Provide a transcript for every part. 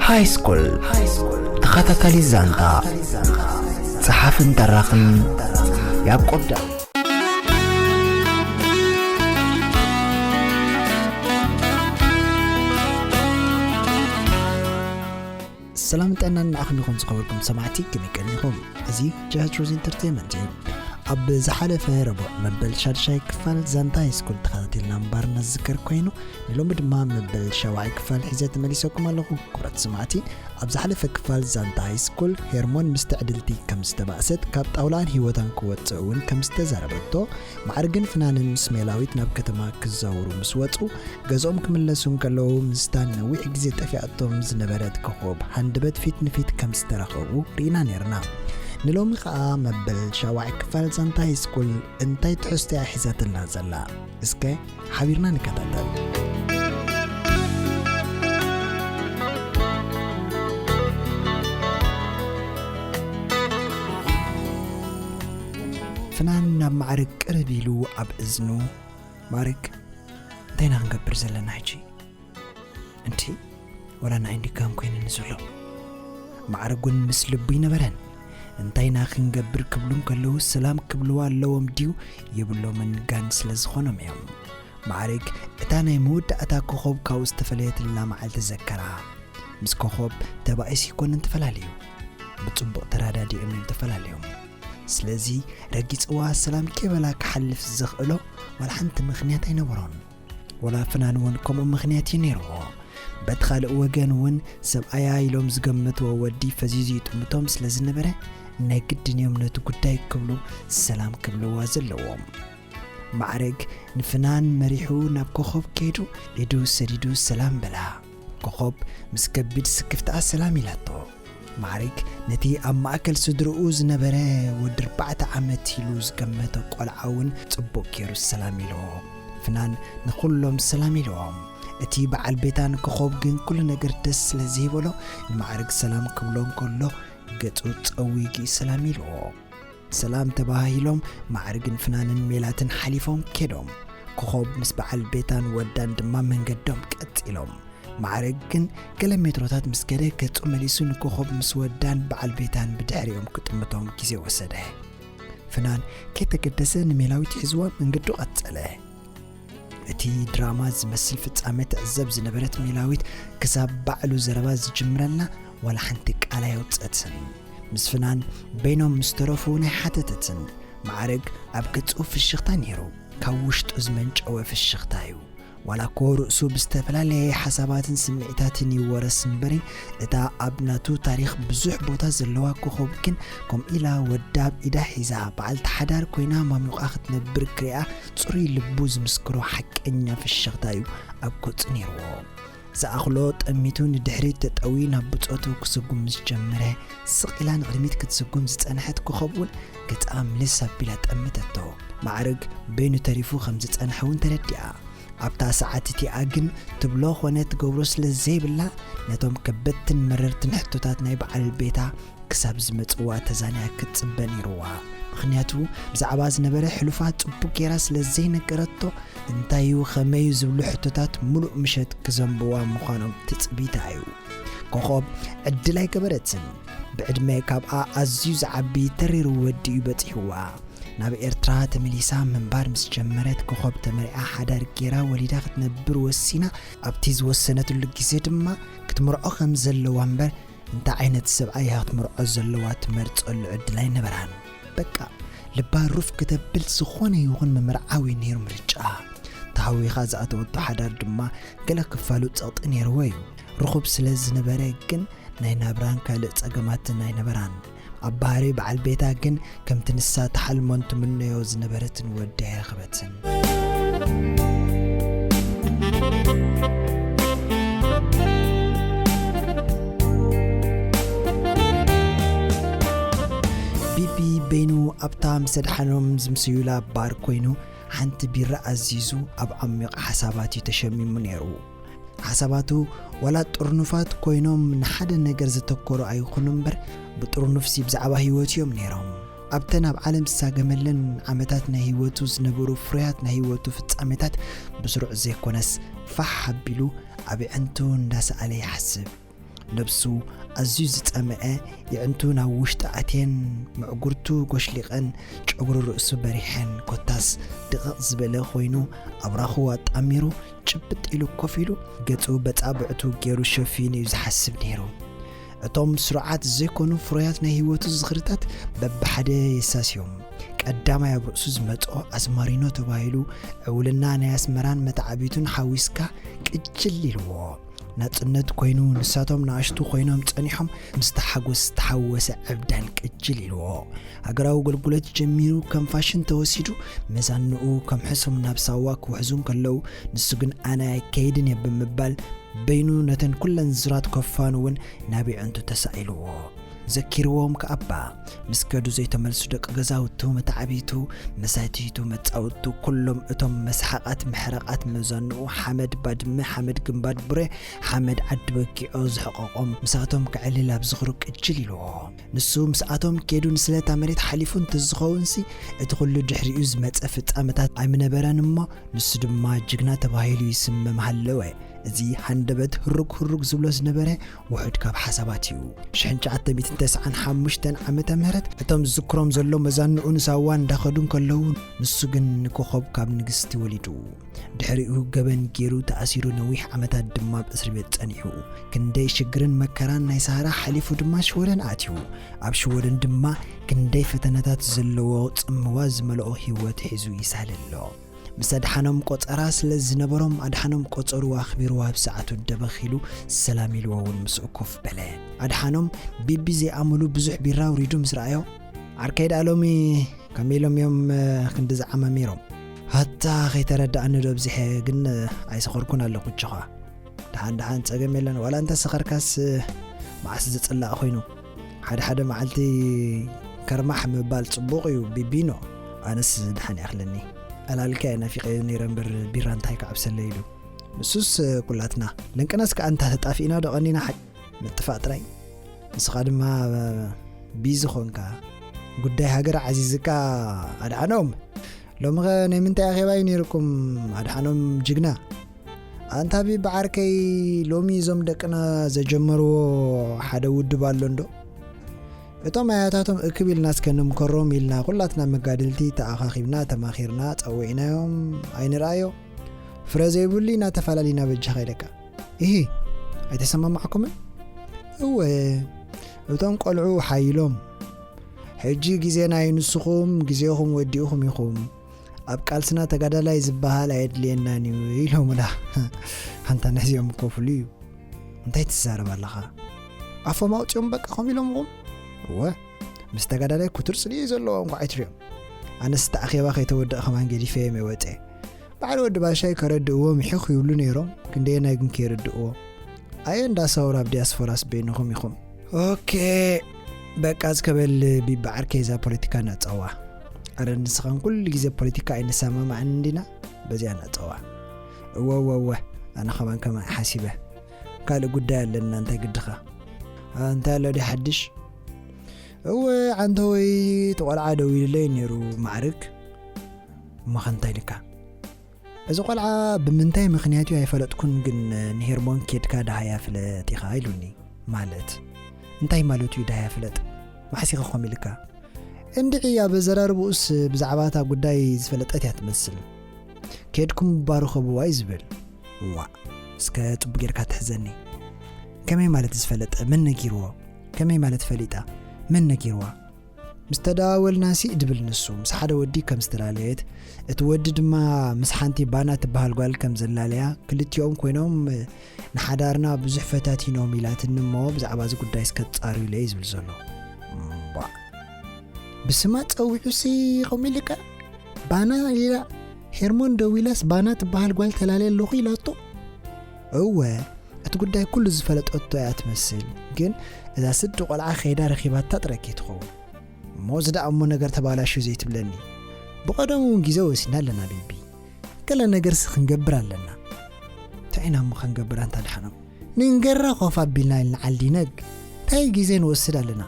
ሃይ ስኩል ተኸታታሊ ዛንታ ጸሓፍን ተራኽን ያዕቆብ ዳዊት። ሰላም ጥዕናን ንዓኹም ይኹን ዝኸበርኩም ሰማዕቲ፣ ከመይ ቀኒኹም? እዚ ጃሃት ሮዝ ኢንተርቴይንመንት እዩ። ኣብ ዝሓለፈ ረቡዕ መበል ሻድሻይ ክፋል ዛንታ ሃይ ስኩል ተኸታቲልና ምንባርና ዝዝከር ኮይኑ፣ ንሎሚ ድማ መበል ሻውዓይ ክፋል ሒዘ ተመሊሰኩም ኣለኹ። ክቡራት ሰማዕቲ፣ ኣብ ዝሓለፈ ክፋል ዛንታ ሃይ ስኩል ሄርሞን ምስ ትዕድልቲ ከም ዝተባእሰት፣ ካብ ጣውላኣን ህይወታን ክወጽእ እውን ከም ዝተዛረበቶ፣ ማዕርግን ፍናንን ምስ ሜላዊት ናብ ከተማ ክዛወሩ ምስ ወጹ፣ ገዝኦም ክምለሱ እንከለዉ ምስታ ነዊሕ ግዜ ጠፊኣቶም ዝነበረት ኮኾብ ሃንደበት ፊት ንፊት ከም ዝተራኸቡ ርኢና ነይርና። ንሎሚ ኸኣ መበል ሻውዓይ ክፋል ዛንታ ሃይ ስኩል እንታይ ትሕዝቶ እያ ሒዛትልና ዘላ? እስከ ሓቢርና ንከታተል። ፍናን ናብ ማዕርግ ቅርብ ኢሉ ኣብ እዝኑ፣ ማዕርግ፣ እንታይ ኢና ክንገብር ዘለና ሕጂ? እንቲ ወላ ንዓይ እንዲ ከም ኮይኑኒ ዘሎ። ማዕርግ እውን ምስ ልቡ ይነበረን። እንታይ ኢና ክንገብር ክብሉ እንከለዉ፣ ሰላም ክብልዋ ኣለዎም ድዩ የብሎምን፣ ጋን ስለ ዝኾኖም እዮም። ማዕርግ እታ ናይ መወዳእታ ኮኾብ ካብኡ ዝተፈለየትላ መዓልቲ ዘከራ። ምስ ኮኾብ ተባኢሱ ይኮነን ተፈላለዩ። ብጽቡቕ ተረዳዲኦም እዮም ተፈላለዮም። ስለዚ ረጊጽዋ ሰላም ከይበላ ክሓልፍ ዘኽእሎ ዋላ ሓንቲ ምኽንያት ኣይነበሮን። ወላ ፍናን እውን ከምኡ ምኽንያት እዩ ነይርዎ። በቲ ካልእ ወገን እውን ሰብኣያ ኢሎም ዝገመትዎ ወዲ ፈዚዙ ይጥምቶም ስለ ዝነበረ ናይ ግድን እዮም ነቲ ጉዳይ ክብሉ ሰላም ክብልዋ ዘለዎም። ማዕረግ ንፍናን መሪሑ ናብ ኮኾብ ከይዱ ኢዱ ሰዲዱ ሰላም በላ። ኮኾብ ምስ ከቢድ ስክፍትኣ ሰላም ኢላቶ። ማዕረግ ነቲ ኣብ ማእከል ስድርኡ ዝነበረ ወዲ ኣርባዕተ ዓመት ኢሉ ዝገመቶ ቆልዓ እውን ጽቡቕ ገይሩ ሰላም ኢልዎ። ፍናን ንኹሎም ሰላም ኢልዎም። እቲ በዓል ቤታ ንኮኾብ ግን ኩሉ ነገር ደስ ስለ ዘይበሎ ንማዕረግ ሰላም ክብሎ እንከሎ ገጹ ጸዊጉ ሰላም ኢልዎ። ሰላም ተባሃሂሎም ማዕርግን ፍናንን ሜላትን ሓሊፎም ከዶም። ኮኾብ ምስ በዓል ቤታን ወዳን ድማ መንገዶም ቀጺሎም። ማዕርግ ግን ገለ ሜትሮታት ምስ ከደ ገጹ መሊሱ ንኮኾብ ምስ ወዳን በዓል ቤታን ብድሕሪኦም ክጥምቶም ግዜ ወሰደ። ፍናን ከይተገደሰ ንሜላዊት ሒዝዋ መንገዱ ቀጸለ። እቲ ድራማ ዝመስል ፍጻመ ትዕዘብ ዝነበረት ሜላዊት ክሳብ ባዕሉ ዘረባ ዝጅምረልና ዋላ ሓንቲ ቃል ኣየውጸትን። ምስ ፍናን በይኖም ምስ ተረፉ ናይ ሓተተትን። ማዕረግ ኣብ ገጹ ፍሽኽታ ነይሩ። ካብ ውሽጡ ዝመንጨወ ፍሽኽታ እዩ። ዋላ እኮ ርእሱ ብዝተፈላለየ ሓሳባትን ስምዒታትን ይወረስ እምበሪ፣ እታ ኣብ ናቱ ታሪኽ ብዙሕ ቦታ ዘለዋ ኮኾብ ግን ከምኡ ኢላ ወዳ ኣብ ኢዳ ሒዛ በዓልቲ ሓዳር ኮይና ማሚቋ ክትነብር ክሪኣ ጽሩይ ልቡ ዝምስክሮ ሓቀኛ ፍሽኽታ እዩ ኣብ ገጹ ነይርዎ። ዝኣኽሎ ጠሚቱ ንድሕሪት ተጠውዩ ናብ ብጾቱ ክስጉም ምስ ጀመረ፣ ስቕ ኢላ ንቕድሚት ክትስጉም ዝጸንሐት ኮኾብ እውን ገጻ ምልስ ኣቢላ ጠመተቶ። ማዕርግ በይኑ ተሪፉ ከም ዝጸንሐ እውን ተረዲኣ። ኣብታ ሰዓት እቲኣ ግን ትብሎ ኾነ ትገብሮ ስለ ዘይብላ፣ ነቶም ከበድትን መረርትን ሕቶታት ናይ በዓል ቤታ ክሳብ ዝመጽዋ ተዛንያ ክትጽበ ነይርዋ። ምኽንያቱ ብዛዕባ ዝነበረ ሕሉፋ ጽቡቕ ጌራ ስለ ዘይነገረቶ፣ እንታዩ ኸመዩ ዝብሉ ሕቶታት ምሉእ ምሸት ክዘንብዋ ምዃኖም ትጽቢታ እዩ። ኮኾብ ዕድል ኣይገበረትን። ብዕድመ ካብኣ ኣዝዩ ዝዓቢ ተሪሩ ወዲ እዩ በጺሕዋ። ናብ ኤርትራ ተመሊሳ ምንባር ምስ ጀመረት፣ ኮኾብ ተመሪዓ ሓዳር ጌራ ወሊዳ ክትነብር ወሲና። ኣብቲ ዝወሰነትሉ ግዜ ድማ ክትምርዖ ከም ዘለዋ እምበር፣ እንታይ ዓይነት ሰብኣይ እያ ክትምርዖ ዘለዋ ትመርጸሉ ዕድል ኣይነበራን። በቃ፣ ልባ ሩፍ ክተብል ዝኾነ ይኹን ምምርዓው እዩ ነይሩ ምርጫኣ። ተሃዊኻ ዝኣተወቶ ሓዳር ድማ ገለ ክፋሉ ጸቕጢ ነይርዎ እዩ። ርኹብ ስለ ዝነበረ ግን ናይ ናብራን ካልእ ጸገማትን ኣይነበራን። ኣብ ባህሪ በዓል ቤታ ግን ከምቲ ንሳ ትሓልሞን ትምነዮ ዝነበረትን ወዲ ኣይረኸበትን። ቢቢ በይኑ ኣብታ ምስ ኣድሓኖም ዝምስዩላ ባር ኮይኑ ሓንቲ ቢራ ኣዚዙ ኣብ ዓሚቕ ሓሳባት እዩ ተሸሚሙ ነይሩ። ሓሳባቱ ዋላ ጥርኑፋት ኮይኖም ንሓደ ነገር ዘተኮሩ ኣይኹኑ እምበር፣ ብጥርኑፍሲ ብዛዕባ ህይወት እዮም ነይሮም። ኣብተን ኣብ ዓለም ዝሳገመለን ዓመታት ናይ ህይወቱ ዝነበሩ ፍሩያት ናይ ህይወቱ ፍጻሜታት ብስሩዕ ዘይኮነስ ፋሕ ኣቢሉ ኣብ ኣዕንቱ እንዳሰኣለ ይሓስብ። ነብሱ ኣዝዩ ዝጸመዐ፣ የዕንቱ ናብ ውሽጢ ኣትየን፣ ምዕጉርቱ ጎሽሊቐን፣ ጨጉሪ ርእሱ በሪሐን፣ ኮታስ ድቕቕ ዝበለ ኮይኑ፣ ኣብራኹ ኣጣሚሩ፣ ጭብጥ ኢሉ ኮፍ ኢሉ፣ ገጹ በጻብዕቱ ገይሩ ሸፊኑ እዩ ዝሓስብ ነይሩ። እቶም ስሩዓት ዘይኮኑ ፍሩያት ናይ ህይወቱ ዝኽርታት በብሓደ የሳስዮም። ቀዳማይ ኣብ ርእሱ ዝመጽኦ ኣዝማሪኖ ተባሂሉ፣ ዕውልና ናይ ኣስመራን መተዓቢቱን ሓዊስካ ቅጅል ኢልዎ። ናጽነት ኮይኑ፣ ንሳቶም ንኣሽቱ ኮይኖም ጸኒሖም፣ ምስቲ ሓጎስ ዝተሓወሰ ዕብዳን ቅጅል ኢልዎ። ሃገራዊ ኣገልግሎት ጀሚሩ፣ ከም ፋሽን ተወሲዱ፣ መዛንኡ ከም ሕሱም ናብ ሳዋ ክውሕዙ እንከለዉ፣ ንሱ ግን ኣነ ኣይከይድን እየ ብምባል፣ በይኑ ነተን ኩለን ዙራት ከፋኑ እውን ናብ የዕንቱ ተሳኢልዎ። ዘኪርዎም ከኣባ፣ ምስ ከዱ ዘይተመልሱ ደቂ ገዛውቱ፣ መተዓቢቱ፣ መሳትይቱ፣ መጻውቱ፣ ኩሎም እቶም መስሓቓት፣ መሕረቓት መዛንኡ፣ ሓመድ ባድመ፣ ሓመድ ግንባር ቡሬ፣ ሓመድ ዓዲ በጊዖ ዝሕቐቖም፣ ምሳቶም ከዕልል ኣብ ዝኽሩ ቅጅል ኢልዎ። ንሱ ምስኣቶም ከይዱ ንስለታ መሬት ሓሊፉ እንተዝኸውንሲ፣ እቲ ኩሉ ድሕሪኡ ዝመጸ ፍጻመታት ኣይምነበረን እሞ፣ ንሱ ድማ ጅግና ተባሂሉ ይስመ ምሃለወ። እዚ ሃንደበት ህሩግ ህሩግ ዝብሎ ዝነበረ ውሑድ ካብ ሓሳባት እዩ። ሽሕን ትሽዓተ ሚእትን ተስዓን ሓሙሽተን ዓመተ ምህረት እቶም ዝዝክሮም ዘሎ መዛንኡ ንሳዋ እንዳኸዱ እንከለዉ፣ ንሱ ግን ንኮኸብ ካብ ንግስቲ ወሊዱ። ድሕሪኡ ገበን ገይሩ ተኣሲሩ ነዊሕ ዓመታት ድማ ኣብ እስሪ ቤት ጸኒሑ። ክንደይ ሽግርን መከራን ናይ ሰሃራ ሓሊፉ ድማ ሽወደን ኣትዩ። ኣብ ሽወደን ድማ ክንደይ ፈተነታት ዘለዎ ጽምዋ ዝመልኦ ህይወት ሒዙ ይሳለ ኣሎ። ምስ ኣድሓኖም ቆጸራ ስለ ዝነበሮም፣ ኣድሓኖም ቆጸሩ ኣኽቢርዎ ኣብ ሰዓቱ ደበኽ ኢሉ ሰላም ኢልዎ እውን ምስኡ ኮፍ በለ። ኣድሓኖም ቢቢ ዘይኣመሉ ብዙሕ ቢራ ኣውሪዱ ምስ ረኣዮ፣ ዓርከይ ደኣ ሎሚ ከመይ ኢሎም እዮም፣ እ፣ ክንዲ ዝዓማሚሮም? ኣታ ከይተረዳእኒ ዶ ኣብዚሐ፣ ግን፣ እ፣ ኣይሰኸርኩን ኣለኹ እጆኻ። ደሓን ደሓን ጸገም የለን፣ ዋላ እንተ ሰኸርካስ፣ እ፣ መዓስ ዝጽላእ ኮይኑ። ሓደ ሓደ መዓልቲ ከርማሕ ምባል ጽቡቕ እዩ ቢቢኖ። ኣነስ ደሓን ይኣኽለኒ። ዕላልካ እየ ናፊቐዮ ነይረ እምበር ቢራ እንታይ ክዓብሰለይ ኢሉ። ንሱስ ኩላትና። ለንቅነስ ከኣ እንታ ተጣፊእና ዶ ቀኒና ሓቂ ምጥፋእ ጥራይ። ንስኻ ድማ ቢዚ ኾንካ። ጉዳይ ሃገር ዓዚዝካ ኣድሓኖም። ሎምኸ ናይ ምንታይ ኣኼባ እዩ ነይርኩም ኣድሓኖም ጅግና? ኣንታ ቢቢ ዓርከይ፣ ሎሚ እዞም ደቅና ዘጀመርዎ ሓደ ውድብ ኣሎ እንዶ? እቶም ኣያታቶም እክብ ኢልና እስከ ንምከሮም ኢልና ኩላትና መጋድልቲ ተኣኻኺብና ተማኺርና ጸዊዕናዮም ኣይንርኣዮ። ፍረ ዘይብሉ ኢና ተፈላሊና በጃኻ ኢለካ። ኢሂ፣ ኣይተሰማማዕኩምን? እወ፣ እቶም ቆልዑ ሓይሎም። ሕጂ ግዜና እዩ፣ ንስኹም ግዜኹም ወዲእኹም ኢኹም። ኣብ ቃልስና ተጋዳላይ ዝበሃል ኣየድልየናን እዩ ኢሎምና። ኣንታ ንሕዚኦም ኮፍሉ እዩ። እንታይ ትዛረብ ኣለኻ? ኣፎም ኣውጺኦም በቃ ከምኡ ኢሎምኹም? እወ፣ ምስ ተጋዳላይ ክቱር ጽልኢ እዩ ዘለዎም፣ እንኳዕ ኣይትሪኦም። ኣነስ እቲ ኣኼባ ከይተወድአ ከማን ገዲፈዮም እየ ወጺኤ። በዓል ወዲ ባሻይ ከረድእዎም ይሕኽ ይብሉ ነይሮም፣ ክንደየናይ ግን ከይርድእዎም። ኣየ እንዳ ሳውራ ኣብ ዲያስፖራስ በይንኹም ኢኹም። ኦኬ፣ በቃ ዝከበል ቢቢ ዓርከይ እዛ ፖለቲካ ናጸዋ። ኣረ ንስኻን ኩሉ ግዜ ፖለቲካ ኣይንሰማማዕን እንዲና፣ በዚኣ ናጸዋ። እወ፣ እወ፣ እወ፣ ኣነ ከማን ከማን ሓሲበ። ካልእ ጉዳይ ኣለና፣ እንታይ ግድኻ? ኣ፣ እንታይ ኣሎ ድዩ ሓድሽ? እወ፣ ዓንተወይ፣ እቲ ቆልዓ ደዊሉለይ ነይሩ፣ ማዕርግ። እሞ ኸ እንታይ ኢልካ? እዚ ቆልዓ ብምንታይ ምኽንያት እዩ ኣይፈለጥኩን፣ ግን ንሄርሞን ኬድካ ደሃያ ፍለጥ ኢኻ ኢሉኒ። ማለት? እንታይ ማለቱ እዩ ደሃያ ፍለጥ? መዓስ ኢኻ ከምኡ ኢልካ? እንድዒ ኣብ ኣዘራርብኡስ ብዛዕባ እታ ጉዳይ ዝፈለጠት እያ ትመስል። ኬድኩም እባ ርኸብዋ እዩ ዝብል። ዋእ፣ እስከ ጽቡቕ ጌርካ ትሕዘኒ። ከመይ ማለት ዝፈለጠ? መን ነጊርዎ? ከመይ ማለት ፈሊጣ? መን ነጊርዋ? ምስ ተደዋወልናሲ ድብል ንሱ፣ ምስ ሓደ ወዲ ከም ዝተላለየት፣ እቲ ወዲ ድማ ምስ ሓንቲ ባና ትበሃል ጓል ከም ዘላለያ፣ ክልቲኦም ኮይኖም ንሓዳርና ብዙሕ ፈታቲኖም ኢላትኒ እሞ ብዛዕባ እዚ ጉዳይ እስከ ትጻርዩለይ ዝብል ዘሎ። እምቧእ። ብስማ ጸዊዑሲ ከምኡ ኢልካ? ባና ኢላ፣ ሄርሞን ደዊላስ ባና ትበሃል ጓል ተላልየ ኣለኹ ኢላቶ? እወ፣ እቲ ጉዳይ ኩሉ ዝፈለጠቶ እያ ትመስል። ግን እዛ ስዲ ቆልዓ ከይዳ ረኺባታ ጥራይ ከይትኸውን። እሞ እዚ ደኣ እሞ ነገር ተባላሽዩ ዘይትብለኒ። ብቐደሙ እውን ግዜ ወሲድና ኣለና ቢቢ። ገለ ነገርሲ ክንገብር ኣለና። እንታይ ኢና እሞ ክንገብር ኣንታ ደሓኖም? ንንገራ ኮፍ ኣቢልና ኢልና ዓልዲነግ። እንታይ ግዜ ንወስድ ኣለና?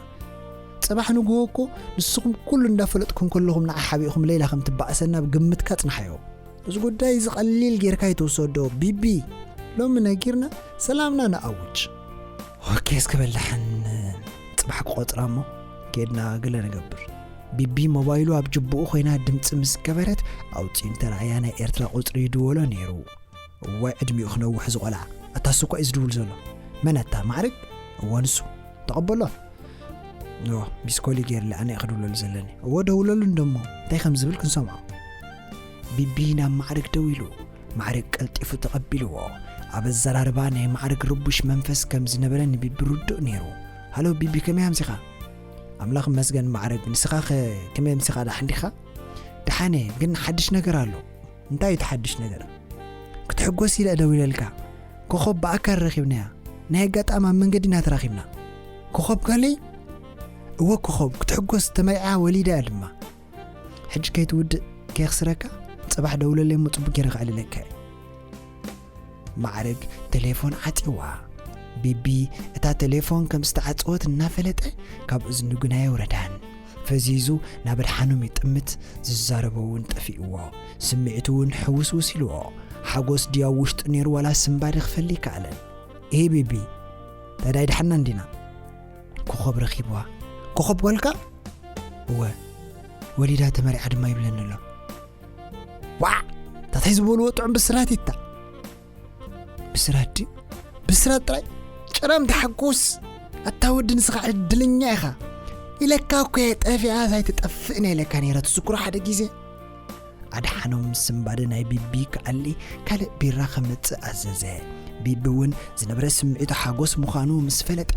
ጽባሕ ንግሆ እኮ ንስኹም ኩሉ እንዳፈለጥኩም ከለኹም ንዓ ሓቢእኹም ለይላ ከም ትባእሰና ኣብ ግምትካ ጽንሓዮ። እዚ ጉዳይ እዚ ቀሊል ጌርካ ኣይትውሰዶ ቢቢ። ሎሚ ነጊርና ሰላምና ንኣውጅ። ኦኬ፣ እስከ በላሕን ጽባሕ ቆጽራ እሞ ኬድና ግለ ንገብር። ቢቢ ሞባይሉ ኣብ ጅቡኡ ኮይና ድምፂ ምስ ገበረት ኣውፂኡ እንተረኣያ ናይ ኤርትራ ቁፅሪ ይድወሎ ነይሩ። እዋይ ዕድሚኡ ክነውሕ ዝቆልዓ። ኣታ እሱ እኳ እዩ ዝድውል ዘሎ። መን ኣታ ማዕርግ? እዋ ንሱ። ተቐበሎ። ዮ፣ ሚስኮሊ ገይርለ ኣነ እየ ክድውለሉ ዘለኒ። እዎ ደውለሉ እንደሞ እንታይ ከም ዝብል ክንሰምዖ። ቢቢ ናብ ማዕርግ ደው ኢሉ። ማዕርግ ቀልጢፉ ተቐቢልዎ። ኣብ ኣዘራርባ ናይ ማዕርግ ርቡሽ መንፈስ ከም ዝነበረ ንቢቢ ርዱእ ነይሩ። ሃሎ ቢቢ፣ ከመይ ኣምሲኻ? ኣምላኽ ይመስገን ማዕርግ፣ ንስኻ ኸ ከመይ ኣምሲኻ? ደሓን ዲኻ? ደሓነ፣ ግን ሓድሽ ነገር ኣሎ። እንታይ እዩ እቲ ሓድሽ ነገር? ክትሕጎስ ኢለ ደው ኢለልካ። ኮኸብ ብኣካል ረኺብናያ። ናይ ኣጋጣሚ ኣብ መንገዲ ኢና ተራኺብና። ኮኸብ ጋለይ? እወ ኮኸብ፣ ክትሕጎስ ተመርዓ ወሊዳ እያ ድማ። ሕጂ ከይትውድእ ከየኽስረካ፣ ጽባሕ ደውለለይ እሞ ጽቡቅ ገይረ ከዕልለካ እየ። ማዕርግ ቴሌፎን ዓጽዋ። ቢቢ እታ ቴሌፎን ከም ዝተዓጽወት እናፈለጠ ካብ እዝኒ ግና የውረዳን። ፈዚዙ ናብ ኣድሓኖም ይጥምት፣ ዝዛረቦ እውን ጠፊእዎ። ስምዒቱ እውን ሕውስውስ ኢልዎ። ሓጎስ ድዩ ኣብ ውሽጡ ነይሩ ዋላ ስንባደ ክፈሊ ይከኣለን። ኤ ቢቢ፣ ታዲያ ኣይደሓንና እንዲና? ኮኸብ ረኺብዋ። ኮኸብ ጓልካ? እወ፣ ወሊዳ ተመሪዓ ድማ ይብለኒ ኣሎ። ዋዕ! ታታይ ዝበልዎ ጥዑም ብስራት ይታ። ብስራት ድዩ? ብስራት ጥራይ? ጨራም ተሓጎስ። ኣታ ወዲ ንስኻ ዕድለኛ ኢኻ። ኢለካ እኮ እየ፣ ጠፊኣስ ኣይትጠፍእን እየ ኢለካ ነይረ፣ ትዝክሮ ሓደ ግዜ? ኣድሓኖም ስንባደ ናይ ቢቢ ክኣሊ ካልእ ቢራ ከምጽእ ኣዘዘ። ቢቢ እውን ዝነበረ ስምዒቱ ሓጎስ ምዃኑ ምስ ፈለጠ፣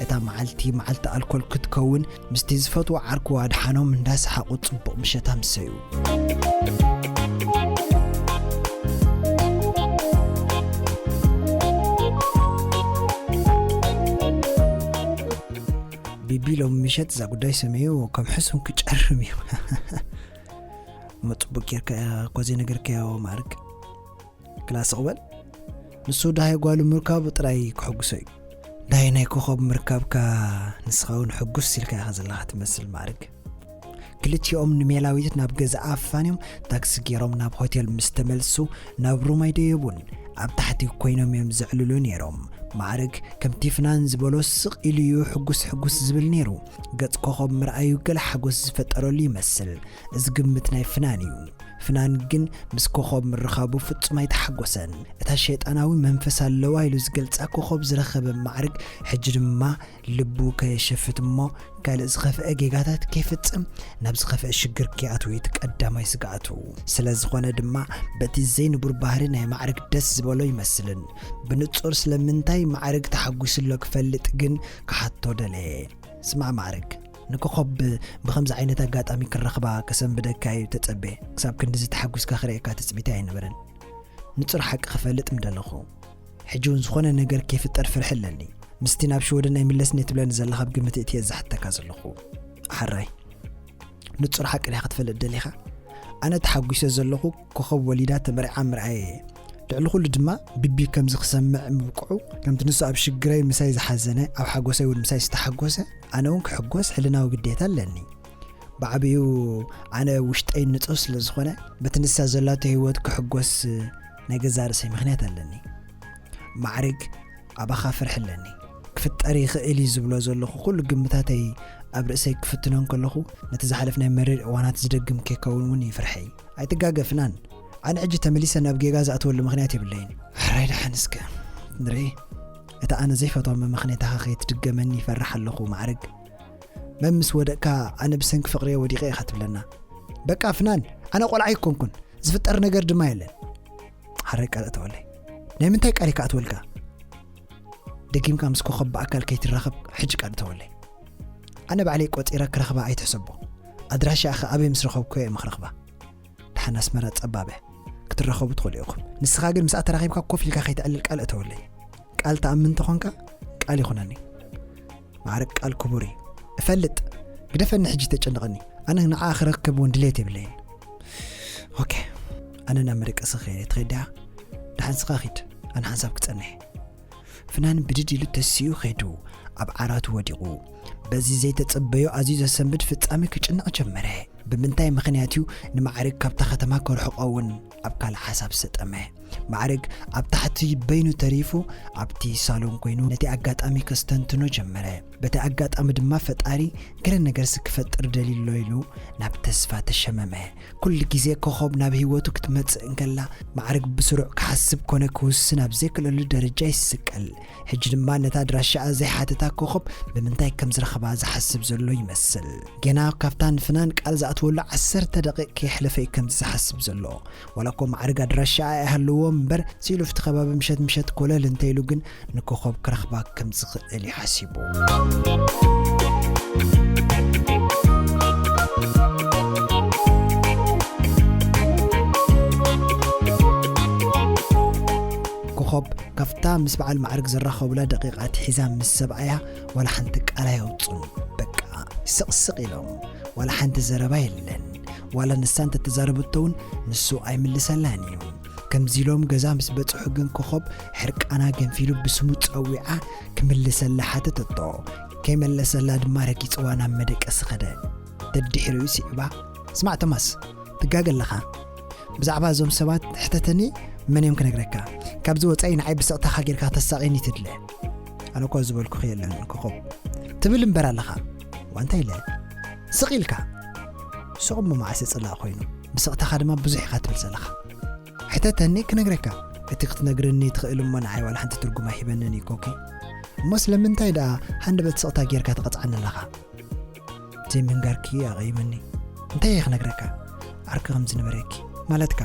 እታ መዓልቲ መዓልቲ ኣልኮል ክትከውን ምስቲ ዝፈትዎ ዓርኩ ኣድሓኖም እንዳሰሓቑ ጽቡቕ ምሸት ኣምሰዩ። ቢቢ ሎም ምሸት እዛ ጉዳይ ሰሚዑ ከም ሕሱም ክጨርም እዩ። እሞ ጽቡቅ ጌርካ እኮ ዘይነገርካዮ ማዕርግ። ክላስ ቅበል። ንሱ ዳሃይ ጓሉ ምርካቡ ጥራይ ክሕጉሶ እዩ። ዳሃይ ናይ ኮኸብ ምርካብካ ንስኻ እውን ሕጉስ ኢልካ ኢኻ ዘለኻ ትመስል ማዕርግ። ክልቲኦም ንሜላዊት ናብ ገዛኣ ኣፋንዮም ታክሲ ገይሮም ናብ ሆቴል ምስ ተመልሱ ናብ ሩም ኣይደየቡን። ኣብ ታሕቲ ኮይኖም እዮም ዘዕልሉ ነይሮም። ማዕርግ ከምቲ ፍናን ዝበሎ ስቕ ኢሉ እዩ ሕጉስ ሕጉስ ዝብል ነይሩ። ገጽ ኮኸብ ምርኣዩ ገለ ሓጎስ ዝፈጠረሉ ይመስል። እዚ ግምት ናይ ፍናን እዩ። ፍናን ግን ምስ ኮኸብ ምርኻቡ ፍጹም ኣይተሓጎሰን። እታ ሸይጣናዊ መንፈስ ኣለዋ ኢሉ ዝገልጻ ኮኸብ ዝረኸበ ማዕርግ ሕጂ ድማ ልቡ ከየሸፍት እሞ ካልእ ዝኸፍአ ጌጋታት ከይፍጽም ናብ ዝኸፍአ ሽግር ከይኣትው እዩ እቲ ቀዳማይ ስግኣቱ። ስለ ዝኾነ ድማ በቲ ዘይንቡር ባህሪ ናይ ማዕርግ ደስ ዝበሎ ይመስልን። ብንጹር ስለምንታይ ማዕርግ ተሓጒሱ ኣሎ ክፈልጥ ግን ክሓቶ ደለየ። ስማዕ ማዕርግ፣ ንኮኸብ ብኸምዚ ዓይነት ኣጋጣሚ ክረኽባ ከሰንብደካ እዩ ተጸቤ። ክሳብ ክንድዚ ተሓጒስካ ክርእየካ ትጽቢተይ ኣይነበረን። ንጹር ሓቂ ክፈልጥ ምደለኹ። ሕጂ እውን ዝኾነ ነገር ከይፍጠር ፍርሒ ኣለኒ። ምስቲ ናብ ሽወደን ኣይምለስን እየ ትብለኒ ዘለኻ ብግምት እቲ እየ ዝሓተካ ዘለኹ። ሓራይ፣ ንጹር ሓቂ ዲኻ ክትፈልጥ ደሊኻ? ኣነ ተሓጒሰ ዘለኹ ኮኸብ ወሊዳ ተመርዓ ምርኣየ እየ። ልዕሊ ኩሉ ድማ ቢቢ ከምዚ ክሰምዕ ምብቅዑ፣ ከምቲ ንሱ ኣብ ሽግረይ ምሳይ ዝሓዘነ፣ ኣብ ሓጎሰይ እውን ምሳይ ዝተሓጎሰ፣ ኣነ እውን ክሕጎስ ሕልናዊ ግዴታ ኣለኒ። ብዓቢኡ ኣነ ውሽጠይ ንጹር ስለ ዝኾነ፣ በቲ ንሳ ዘላቶ ህይወት ክሕጎስ ናይ ገዛእ ርእሰይ ምኽንያት ኣለኒ። ማዕርግ፣ ኣባኻ ፍርሒ ኣለኒ። ክፍጠር ይኽእል እዩ ዝብሎ ዘለኹ ኩሉ ግምታተይ ኣብ ርእሰይ ክፍትኖ እንከለኹ፣ ነቲ ዝሓለፍናዮ መሪር እዋናት ዝደግም ከይከውን እውን እዩ ፍርሐይ። ኣይትጋገ ፍናን፣ ኣነ ሕጂ ተመሊሰ ናብ ጌጋ ዝኣትወሉ ምኽንያት የብለይን። ሕራይ ደሓን እስከ ንርኢ። እታ ኣነ ዘይፈትዋ መመኽነይታኻ ከይትድገመኒ ይፈርሕ ኣለኹ ማዕርግ። መን ምስ ወደቕካ ኣነ ብሰንኪ ፍቕሪ ወዲቐ ኢኻ ትብለና። በቃ ፍናን፣ ኣነ ቆልዓ ኣይኮንኩን፣ ዝፍጠር ነገር ድማ የለን። ሓራይ ቃል እተወለይ። ናይ ምንታይ ቃል እዩ ክኣትወልካ? ደጊምካ ምስ ኮኸብ ብኣካል ከይትራኸብ ሕጂ ቃል እተወለይ። ኣነ ባዕለይ ቆጺረ ክረኽባ ኣይትሕሰቦ። ኣድራሻ ኸ ኣበይ ምስ ረኸብኩ እየ ምኽረኽባ። ደሓን ኣስመራ ጸባብ እያ። ክትራኸቡ ትኽእሉ ኢኹም። ንስኻ ግን ምስኣ ተራኺብካ ኮፍ ኢልካ ከይተዕልል ቃል እተወለይ። ቃል ትኣምን እንተኾንካ ቃል ይኹነኒ። ማዕርግ ቃል ክቡር እዩ። እፈልጥ። ግደፈኒ ሕጂ ተጨንቐኒ። ኣነ ንዓኣ ክረክብ እውን ድሌት የብለይን። ኦኬ። ኣነ ናብ መደቀሲ ክኸይድ እየ። ትኸይድ ዲኻ? ደሓን ንስኻ ኺድ። ኣነ ሓንሳብ ክጸንሕ እየ። ፍናን ብድድ ኢሉ ተሲኡ ኸይዱ ኣብ ዓራቱ ወዲቑ። በዚ ዘይተጸበዮ ኣዝዩ ዘሰንብድ ፍጻመ ክጭነቕ ጀመረ። ብምንታይ ምኽንያት እዩ ንማዕርግ ካብታ ከተማ ከርሕቖ እውን ኣብ ካልእ ሓሳብ ሰጠመ። ማዕርግ ኣብ ታሕቲ በይኑ ተሪፉ ኣብቲ ሳሎን ኮይኑ ነቲ ኣጋጣሚ ከስተንትኖ ጀመረ። በቲ ኣጋጣሚ ድማ ፈጣሪ ገለ ነገርሲ ክፈጥር ደልዩ ኣሎ ኢሉ ናብ ተስፋ ተሸመመ። ኩሉ ግዜ ኮኾብ ናብ ህይወቱ ክትመጽእ እንከላ ማዕርግ ብስሩዕ ክሓስብ ኮነ ክውስን ኣብ ዘይክእለሉ ደረጃ ይስቀል። ሕጂ ድማ ነታ ኣድራሻኣ ዘይሓተታ ኮኾብ ብምንታይ ከም ዝረኸባ ዝሓስብ ዘሎ ይመስል። ገና ካብታ ንፍናን ቃል ዝኣትወሉ ዓሰርተ ደቂቕ ከየሕለፈ እዩ ከምዚ ዝሓስብ ዘሎ። ዋላ እኮ ማዕርግ ኣድራሻኣ ኣይሃለዎ እምበር፣ ስኢሉ ኣብቲ ከባቢ ምሸት ምሸት ኮለል እንተኢሉ ግን ንኮኾብ ክረኽባ ከም ዝኽእል እዩ ሓሲቡ። ኮኾብ ካብታ ምስ በዓል ማዕርግ ዝራኸቡላ ደቂቓ ኣትሒዛ ምስ ሰብኣያ ዋላ ሓንቲ ቃል ኣየውጹን። በቃ ስቕስቕ ኢሎም፣ ዋላ ሓንቲ ዘረባ የለን። ዋላ ንሳ እንተተዛረበቶ እውን ንሱ ኣይምልሰላን እዩ። ከምዚ ኢሎም ገዛ ምስ በጽሑ ግን ኮኾብ ሕርቃና ገንፊሉ ብስሙ ጸዊዓ ክምልሰላ ሓተተቶ። ከይመለሰላ ድማ ረጊጽዋ ናብ መደቀሲ ኸደ። ደድሕሪኡ ስዒባ፣ ስማዕ ቶማስ፣ ትጋገ ኣለኻ። ብዛዕባ እዞም ሰባት ሕተተኒ፣ መን እዮም ክነግረካ? ካብዚ ወጻኢ ንዓይ ብስቕታኻ ጌርካ ከተሳቕየኒ ትድለ። ኣነ እኮ ዝበልኩኺ የለን ኮኾብ። ትብል እምበር ኣለኻ። ዋንታ ኢለ። ስቕ ኢልካ። ስቕ እሞ መዓስ ጽላእ ኮይኑ? ብስቕታኻ ድማ ብዙሕ ኢኻ ትብል ዘለኻ። ሕተተኒ ክነግረካ። እቲ ክትነግረኒ ትኽእል እሞ ንዓይ ዋላ ሓንቲ ትርጉም ኣይሂበንን እዩ ኮኪ። እሞ ስለምንታይ ደኣ ሃንደበት ስቕታ ጌርካ ትቐጽዓኒ ኣለኻ? ዘይምንጋርኪ ኣቐይመኒ። እንታይ እየ ክነግረካ? ዓርኪ ከም ዝነበረኪ። ማለትካ?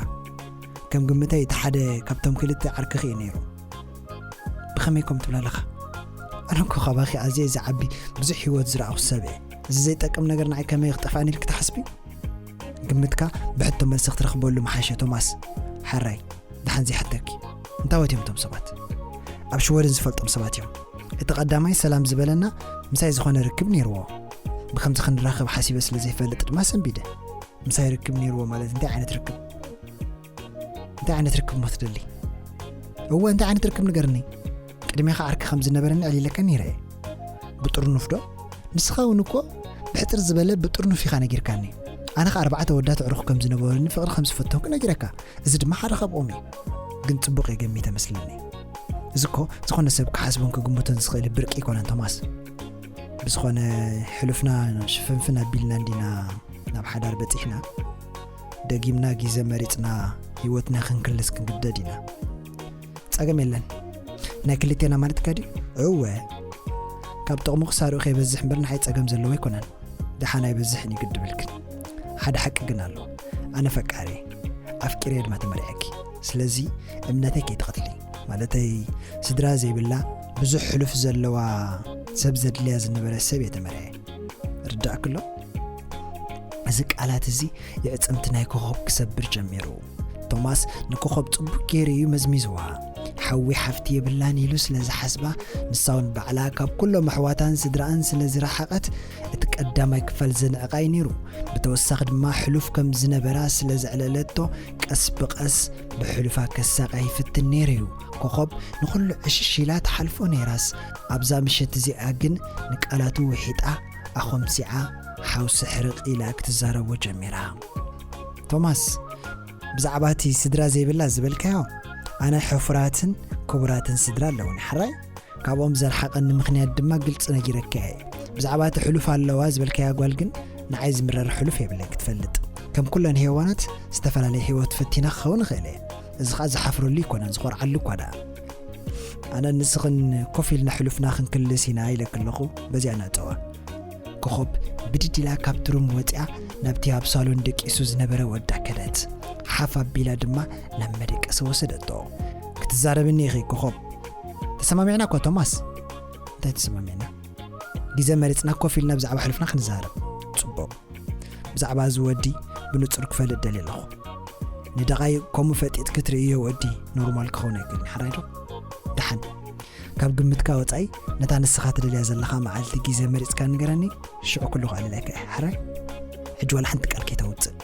ከም ግምተይ እቲ ሓደ ካብቶም ክልተ ዓርክኺ እዩ ነይሩ። ብኸመይ ከም ትብል ኣለኻ? ኣነ እኮ ካባኺ ኣዝየ ዝዓቢ ብዙሕ ህይወት ዝረኣኹ ሰብ እየ። እዚ ዘይጠቅም ነገር ንዓይ ከመይ ክጠፍኣኒ ኢልኪ ትሓስቢ? ግምትካ ብሕቶ መልሲ ክትረኽበሉ ምሓሸ ቶማስ። ሓራይ፣ ደሓን ዘይሓተኪ። እንታወት እዮም እቶም ሰባት? ኣብ ሽወደን ዝፈልጦም ሰባት እዮም። እቲ ቀዳማይ ሰላም ዝበለና ምሳይ ዝኾነ ርክብ ነይርዎ። ብኸምዚ ክንራኸብ ሓሲበ ስለ ዘይፈልጥ ድማ ሰንቢደ። ምሳይ ርክብ ነይርዎ ማለት እንታይ ዓይነት ርክብ? እንታይ ዓይነት ርክብ እሞ ትደሊ? እወ፣ እንታይ ዓይነት ርክብ ንገርኒ? ቅድሜኻ ዓርኪ ከም ዝነበረኒ ኣዕሊለካ ነይረ እየ። ብጥርኑፍ ዶ? ንስኻ እውን እኮ ብሕጽር ዝበለ ብጥርኑፍ ኢኻ ነጊርካኒ። ኣነ ኸኣ ኣርባዕተ ኣወዳት ኣዕሩኽ ከም ዝነበሩኒ ፍቕሪ ከም ዝፈተንኩ ነጊረካ። እዚ ድማ ሓደ ካብኦም እዩ። ግን ጽቡቕ እየ ገሚተ መስለኒ። እዚ እኮ ዝኾነ ሰብ ክሓስቦን ክግምቶን ዝኽእል ብርቂ ኣይኮነን ቶማስ። ብዝኾነ ሕሉፍና ሽፍንፍን ኣቢልና እንዲና ናብ ሓዳር በጺሕና። ደጊምና ግዜ መሪጽና ህይወትና ክንክልስ ክንግደድ ኢና። ጸገም የለን። ናይ ክልቴና ማለትካ ድዩ? እወ። ካብ ጥቕሙ ክሳርኡ ከይበዝሕ እምበር ንዓይ ጸገም ዘለዎ ኣይኮነን። ደሓን ኣይበዝሕን እዩ ግዲ ብልክን። ሓደ ሓቂ ግን ኣሎ። ኣነ ፈቃሪ እየ። ኣፍቂረ እየ ድማ ተመርዕየኪ። ስለዚ እምነተይ ከይትኸትሊ። ማለተይ ስድራ ዘይብላ ብዙሕ ሕሉፍ ዘለዋ ሰብ ዘድልያ ዝነበረ ሰብ እየ ተመርዕየ። ርዳእክሎ? እዚ ቃላት እዚ የዕጽምቲ ናይ ኮኾብ ክሰብር ጀሚሩ። ቶማስ ንኮኾብ ጽቡቕ ገይሩ እዩ መዝሚዝዋ። ሓዊ ሓፍቲ የብላን ኢሉ ስለ ዝሓስባ፣ ንሳ እውን ባዕላ ካብ ኩሎም ኣሕዋታን ስድራኣን ስለ ዝረሓቐት፣ እቲ ቀዳማይ ክፋል ዘንዕቓ እዩ ነይሩ። ብተወሳኺ ድማ ሕሉፍ ከም ዝነበራ ስለ ዘዕለለቶ፣ ቀስ ብቐስ ብሕሉፋ ከሳቕያ ይፍትን ነይሩ እዩ። ኮኾብ ንኹሉ ዕሽሽ ኢላ ትሓልፎ ነይራስ፣ ኣብዛ ምሸት እዚኣ ግን ንቃላቱ ውሒጣ፣ ኣኾምሲዓ፣ ሓውሲ ሕርቕ ኢላ ክትዛረቦ ጀሚራ። ቶማስ፣ ብዛዕባ እቲ ስድራ ዘይብላ ዝበልካዮ፣ ኣነ ሕፉራትን ክቡራትን ስድራ ኣለውኒ፣ ሓራይ? ካብኦም ዘርሓቐኒ ምኽንያት ድማ ግልጺ ነጊረካ እየ። ብዛዕባ እቲ ሕሉፍ ኣለዋ ዝበልካያ ጓል ግን፣ ንዓይ ዝምረር ሕሉፍ የብለይን ክትፈልጥ። ከም ኩለን ሄዋናት ዝተፈላለየ ህይወት ፈቲና ክኸውን ይኽእል እየ። እዚ ኸኣ ዝሓፍረሉ ኣይኮነን፣ ዝኾርዓሉ እኳ ደኣ። ኣነን ንስኽን ኮፍ ኢልና ሕሉፍና ክንክልስ ኢና ኢለኪ ኣለኹ፣ በዚኣ ነእተዋ። ኮኾብ ብድድ ኢላ ካብቲ ሩም ወጺኣ ናብቲ ኣብ ሳሎን ደቂሱ ዝነበረ ወዳ ከደት። ሓፍ ኣቢላ ድማ ናብ መደቀሲ ወሰደቶ። ክትዛረብኒ ኢኺ ኮኾብ። ተሰማሚዕና እኮ ቶማስ። እንታይ ተሰማሚዕና? ግዜ መሪጽና ኮፍ ኢልና ብዛዕባ ሕሉፍና ክንዛረብ። ጽቡቕ። ብዛዕባ እዚ ወዲ ብንጹር ክፈልጥ ደልየ ኣለኹ። ንደቓይቕ ከምኡ ፈጢጥ ክትርእዮ ወዲ ኖርማል ክኸውን ኣይክእልን፣ ሓራይ ዶ? ደሓን። ካብ ግምትካ ወጻኢ ነታ ንስኻ ትደልያ ዘለኻ መዓልቲ ግዜ መሪጽካ ንገረኒ፣ ሽዑ ኩሉ ከዕልለካ እየ፣ ሓራይ? ሕጂ ዋላ ሓንቲ ቃል ከይተውጽእ።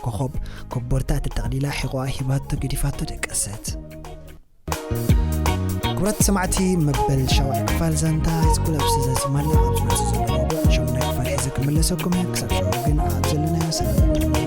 ኮኾብ ኮቦርታ ተጠቕሊላ ሕቖኣ ሂባቶ ገዲፋቶ ደቀሰት። ክቡራት ሰማዕቲ፣ መበል ሻውዓይ ክፋል ዛንታ ሃይስኩል ኣብ ስዘዝማላ ኣብ ዝመጽእ ዘሎ መውዱዕ ሻሙናይ ክፋል ሒዘ ክምለሰኩም እየ። ክሳብ ሽዑ ግን ኣብ ዘለናዮ ሰላም።